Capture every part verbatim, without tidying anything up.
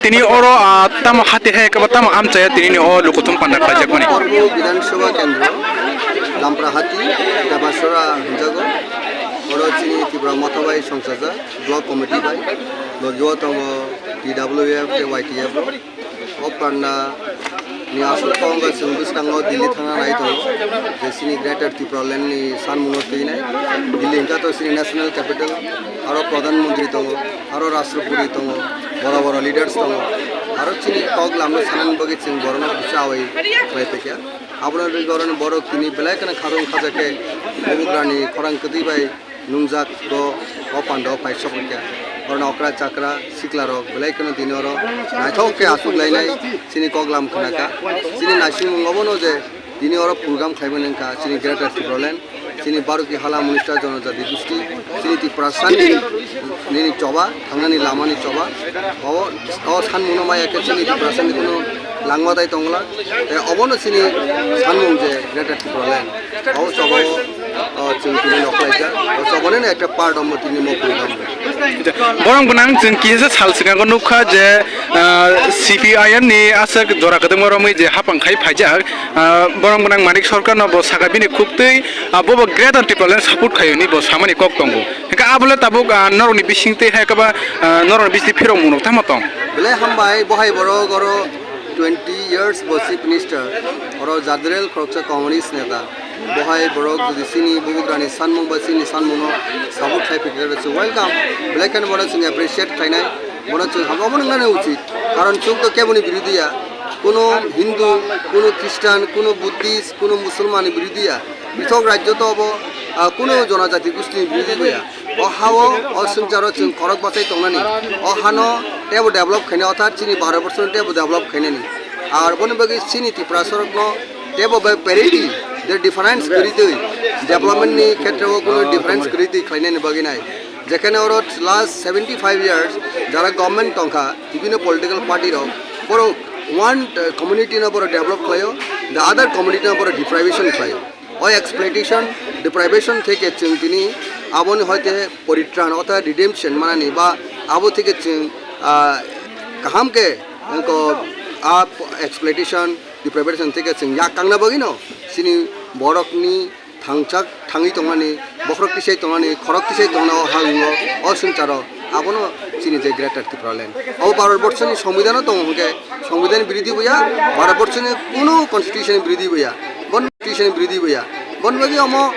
Tini oro, ah, tamo hati hai kaba tamo amchaya tini ni o lukuthum panda khlaijak mani. Korbo Bidhan Sabha Kendro, Lamprahati, Debasora hinjago. Oro chini Tipra Motha bai songchajak, Block Committee bai, logio tongo T W F tei Y T F rok. O panda ni asol kok wngkha chwng bwskango Delhi thangna nai tongo, je chini Greater Tipraland ni sanmungno twinai. Delhi hwnkha to chini national capital, aro Pradhan Mantri tongo, aro Rashtrapati tongo, boro boro leaders tongo, aro chini kok lamno sanani bagwi chwng borokno chawi khlai paikha. Abono rwgwi borok tini belai kheno kharung khajakhe bubagrani khorang kwtwi bai nungjak bo o pandao phai sok rikha. Oro okra chakra sikla rok belai kheno tini oro naithok khe aswk lainai chini kok lam khna kha. Chini naisingmung obono je tini oro program khlaibai nang kha chini Greater Tipraland, chini Baruki Hala Munista Jonojati Gosti, chini Tiprasani nini choba, thangnani lamani choba. O, o sanmungno maya khe chini Tiprasani kuno langma tai tongla. Tei obono chini sanmung je Greater Tipraland. O choba o, o, chwng tini nok laijak. O chobani no ekta part omo tini mo program. Borok gwnang chwng kisa sal swkango nukha je, ah, C P I M ni aswk jora kwdwkma romwi je hapang khai phaijak. Ah, borok gwnang Manik Sarkar no bo saka bini khuktwi, ah, bo bo Greater Tipraland support khai hwnwi bo samani kok tongo. Hwnkhe abole tabuk, ah, norokni bisingtwi hai khe ba, ah, norokni bisingtwi phirok munok tamo tong? Belai hambai, bohai borok oro twenty years bo chief minister, oro jadrel khoroksa communist neta. Bohai borok jodi chini bubagrani sanmung ba chini sanmungno support khai phikhe se welcome. Belai kheno bono chwng appreciate khlainai, bono chwng habo nwngnani uchit. Karon chwng to keboni birodhi ya, kuno Hindu, kuno Christian, kuno Buddhist, kuno Musulman ni birodhi ya. Pithok rajyo to obo, ah, kuno jonojati gostini birodhi ya. O ha-o, o swngcharo chwng khorok bachai tongnani. O hano teibo develop khainai, orthat chini Bharat borsono teibo develop khainani. Ar boni bagwi chini Tiprasarokno teibo bai parity, the difference kwrwi twi, development ni khetreo kuno difference kwrwi twi khlainani bagwi nai. Jekhane oro last seventy five years jara government tongkha, bibhinno political party rok, borok one, uh, community no borok develop khlaio, the other community no borok deprivation khlaio. O exploitation, deprivation theke chwng tini aboni hoite poritran, orthat redemption manani ba abo theke chwng, ah, kaham khe wngkha a exploitation, deprivation theke chwng yak kangna bagwino chini borokni thangchak thangwi tongnani, bokhorok tisai tongnani, khorok tisai tongna o ha-o, o swngcharo. Abono chini je Greater Tipraland. Abo Bharat borso ni songbidhano tongo hwnkhe, songbidhan birodhi bo ya, Bharat borso ni kuno constitution birodhi bo ya. Bon constitution birodhi bo ya. Bon bagwi omo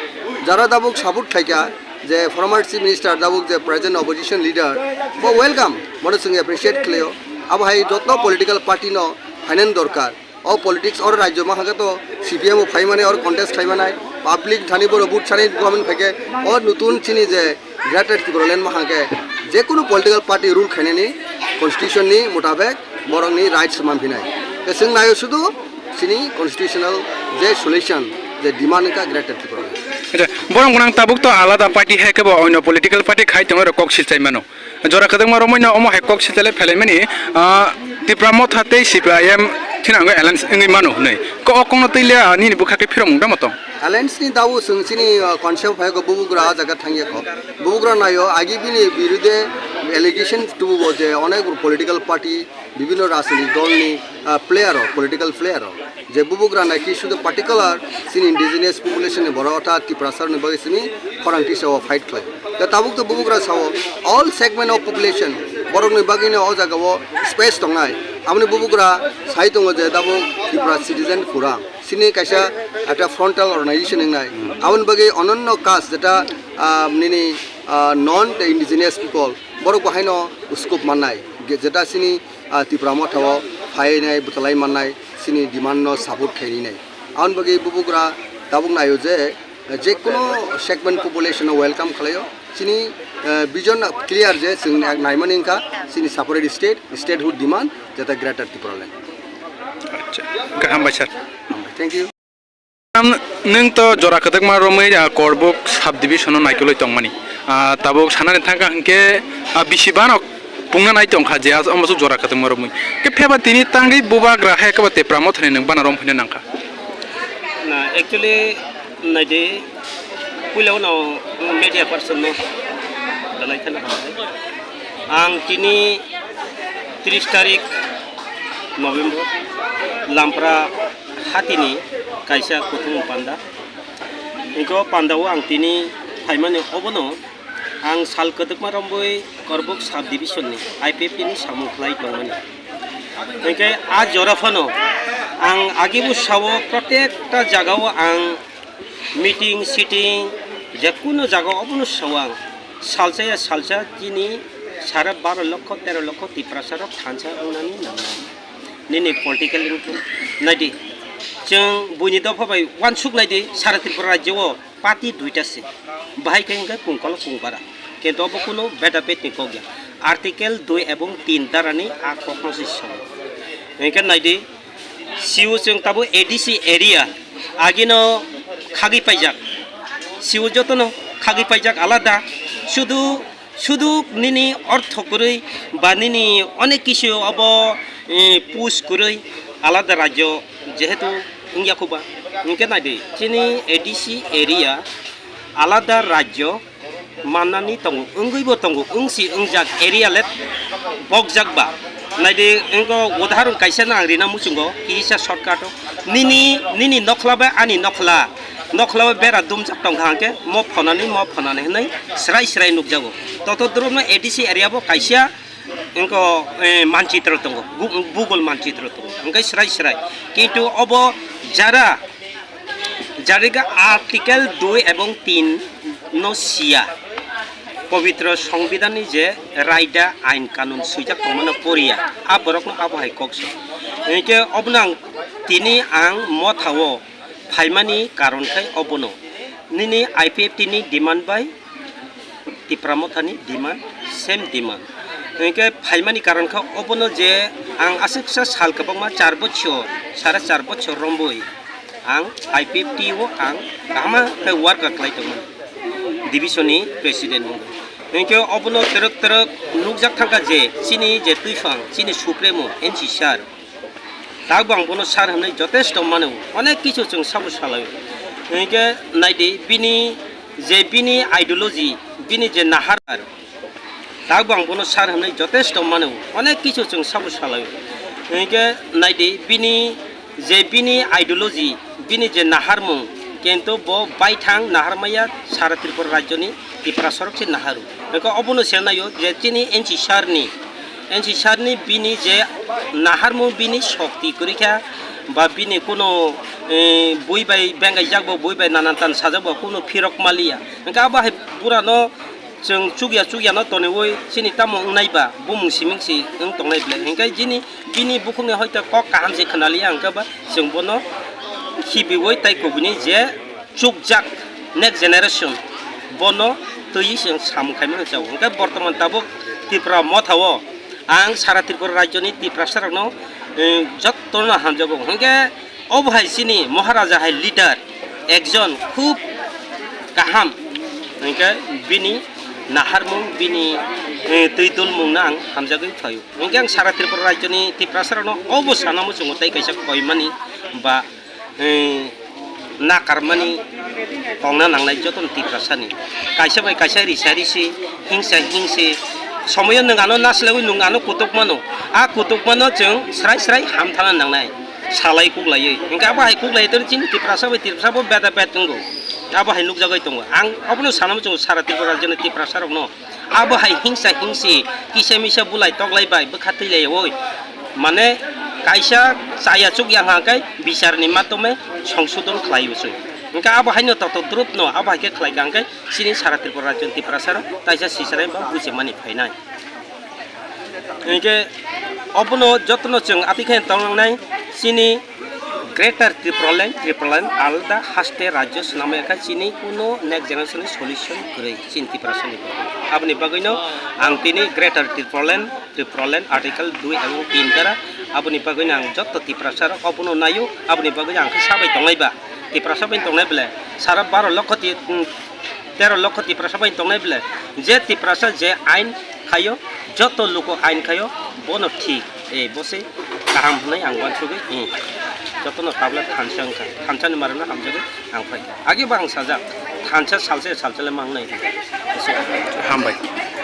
jara tabuk support khlaikha, je former chief minister, tabuk je present opposition leader, bo welcome, bono chwng appreciate khlaio. Abo hai jotto political party no finance dorkar. O politics oro rajyo ma hake to C P M o phai mani oro contest khai manai, public thani boro vote sanai government phaikhe o nutun chini je Greater Tipraland ma hake je kunu political party rule khainani constitution ni mutabek borokni rights manphinai. Te chwng naio sudu chini constitutional je solution je demand wngkha Greater Tipraland. Acha, borok gwnang tabuk to alada party hai khe bo oino political party khai tongwi rok kok silchai mano. Jora kwdwkma romwi no omo hai kok sitele phelaimani, ah, Tipra Motha tei C P I M thinango alliance wngwi mano hwnwi. Ko o kokno twi le, ah, nini bwkha khe phirokmung tamo tong? Alliance ni dabu chwng chini, ah, concept phai ko bubugra ah jaga thangya ko. Bubugra nayo agi bini birude allegation tubu bo je onek political party, bibhinno rajnitik dol ni, ah, player rok, political player rok. Je bubugra naikhe sudu particular chini indigenous population ni borok orthat Tiprasa rokni bagwi chini khorang tisa o fight khlai. Da tabuk to bubugra sao all segment of population borokni bagwino o jaga o space tongnai. Aboni bubugra sai tongo je tabuk Tripura Citizen Forum. Chini kaisa ekta frontal organization wngnai. Aboni bagwi ononno caste jeta, ah, nini, ah, non indigenous people borok bo haino scope mannai. Ge-, jeta chini ah, Tipra Motha o phainai bwtalai mannai chini demand no support khainai. Aboni bagwi bubugra tabuk naio je, eh, je kuno segment population no welcome khlaio. Chini, eh, vision clear je chwng naimani wngkha chini separate state, statehood demand jeta Greater Tipraland. Acha, kaham bai sir. Thank you. Am, nwng to jora kwdwkma romwi, ah, Korbuk subdivision-o naikolwi tongmani. Ah, tabuk sanani thangkha hinkhe, ah, bisi banok pungna nai tongkha je as-, omoso jora kwdwkma romwi. Khe pheba tini tangwi bubagra hai khe ba Tipra Mothani nwng bana romphina nangkha. Na, actually, naidi, puila uno media person no dalai khana hambai. Ang tini Tris tarik November, Lampra hatini kaisa kuthung panda. Hingke o pandao ang tini phaimani obono ang sal kwdwkma romwi Korbuk sub division ni I P F T ni samung khlai tongmani. Hingke a jora phano ang agibo sao, protekta jagao ang meeting, sitting, jekunu jaga obono sao ang. Salsa ya salsa chini sara baro lokho, tero lokho Tiprasa rok thansa wngnani nangnai. Nini political income naidi. Chwng buini dopha bai uansuk naidi, sara Tripura rajyo o party duita se. Bahai khe hwnkhe kungkol kungbara. Kintu obo kunu beda betni kok ya. Article dui ebong tin darani a kokno se sao. Hingke naidi, Siu chwng tabuk A D C area agino khagwi paijak. Siu jotono khagwi paijak alada. Sudu, sudu nini ortho kwrwi ba nini onek kisu obo, eh, push kwrwi alada rajyo jehetu wngya khuba. Hingke naidi, chini A D C area alada rajyo mannani tongo, wngwibo tongo, wngsi wngjak area le bokjak ba. Naidi, wngkho udaharon kaisa no ang rina muchungo, kisa shortcut o. Nini, nini nokhla bai ani nokhla, nokhla bai bera dumjak tongkha hwnkhe, mo phonani, mo phonani hwnwi srai srai nukjago. Toto dropno A D C area bo kaisa wngkho, eh, manchitro tongo, Gu-, Google manchitro tongo, hwnkhe srai srai. Kintu obo jara Jariga Article dui ebong tin no siya, pobitro Songbidan ni je raida ain kanun swijak tongmano poriya, a borok no abo hai kok sa. Hingke obono ang tini ang motha o phaimani karon khai obono nini I P F T ni demand bai Tipra Mothani demand, same demand. Hingke phaimani karon kha obono je ang aswksa sal kwbangma char bochor, sare char bochor romboi ang I P F T o ang kahama khe work khlai tongmani division ni president wngwi. Hingke obono twrwk twrwk nukjak thangkha je chini je twiphang, chini supremo N C sir, Tabuk ang bono sir hwnwi jotesto mano, onek kichu chwng sabo salaio. Hingke naidi bini je bini ideology, bini je nahar, tabuk ang bono sir hwnwi jotesto mano, onek kichu chwng sabo salaio. Hingke naidi bini je bini ideology, bini je naharmung, kintu bo baithang naharmaya sara Tripura rajyoni Tiprasa rok se naharu. Hingke obono se naio je chini N C sir ni N C sir ni bini je naharmung bini shokti kwrwi kha, ba bini kuno, eh, bui bai bengaijak bo, bui bai nanan tan sajak bo, kuno phirok maliya. Hingke abo hai bura no chwng chukya chukya no toniwi chini tamo wngnai ba, bumung siming si wng tongnai ble. Hingke jini bini bukhukni hoite kok kaham se khwnaliya, hingke ba chwng bono khibiwi tai kubuni je chukjak next generation bono twiwi se samung khaimani chao. Hingke bortoman tabuk Tripura motha o ang sara Tripura rajyoni Tiprasa rokno, eh, jottono hamjago. Hingke obo hai chini Maharaja hai leader ekjon khub kaham, hingke bini naharmung, bini, eh, twi dulmung no ang hamjagwi phaio. Hingke ang sara Tripura rajyoni Tiprasa rokno obo sana muchungo tei kaisa koimani ba eh, nakarmani tongna nangnai jotono Tiprasani. Kaisa bai kaisa risa risi, hingsa hingsi, somoyo nwng ano nasilaiwi nwng ano kutuk mano. A kutuk mano chwng srai srai hamthana nangnai, salai kuklaiwi. Hingke abo hai kuklaiwi tongwi chini Tiprasa bai Tiprasa bo beda bet wngo. Abo hai nukjagwi tongo. Ang obono sanamo chwng sara Tripura rajyoni Tiprasa rokno. Abo hai hingsa hingsi, kisa misa bulai toklai bai bwkha twi lai oi. Mane kaisa chaya chukya hwnkha khe bichar ni matome songsodon khlai bwswi. Hwnkhe abo haino totok drop no abo hai khe khlai kha hwnkhe chini sara Tripura rajyo ni Tiprasa rok taisa sisarai ba buchimani phainai. Hwnkhe obono jotono chwng atwi khe tong nangnai chini Greater Tipraland, Tipraland alada haste rajyo swnamya kha chini kuno next generation ni solution kwrwi chini Tiprasa ni bagwi. Aboni bagwino ang tini Greater Tipraland, Tipraland Article dui ebong tin dara, aboni bagwino ang jotto Tiprasa rok obono naio, aboni bagwino ang khe sabai tongnai ba, Tiprasa bai tongnai bele sara baro lokho ti, tero lokho Tiprasa bai tongnai bele, je Tiprasa je ain khaio, joto luku ain khaio, bono thik, eh, bo se kaham hwnwi ang uansugwi, eh, jotono tabla thansa wngkha, thansani marwino hamjagwi ang phaikha. Age bo ang sajak, thansa salsa salsa le mangnai. Hambai.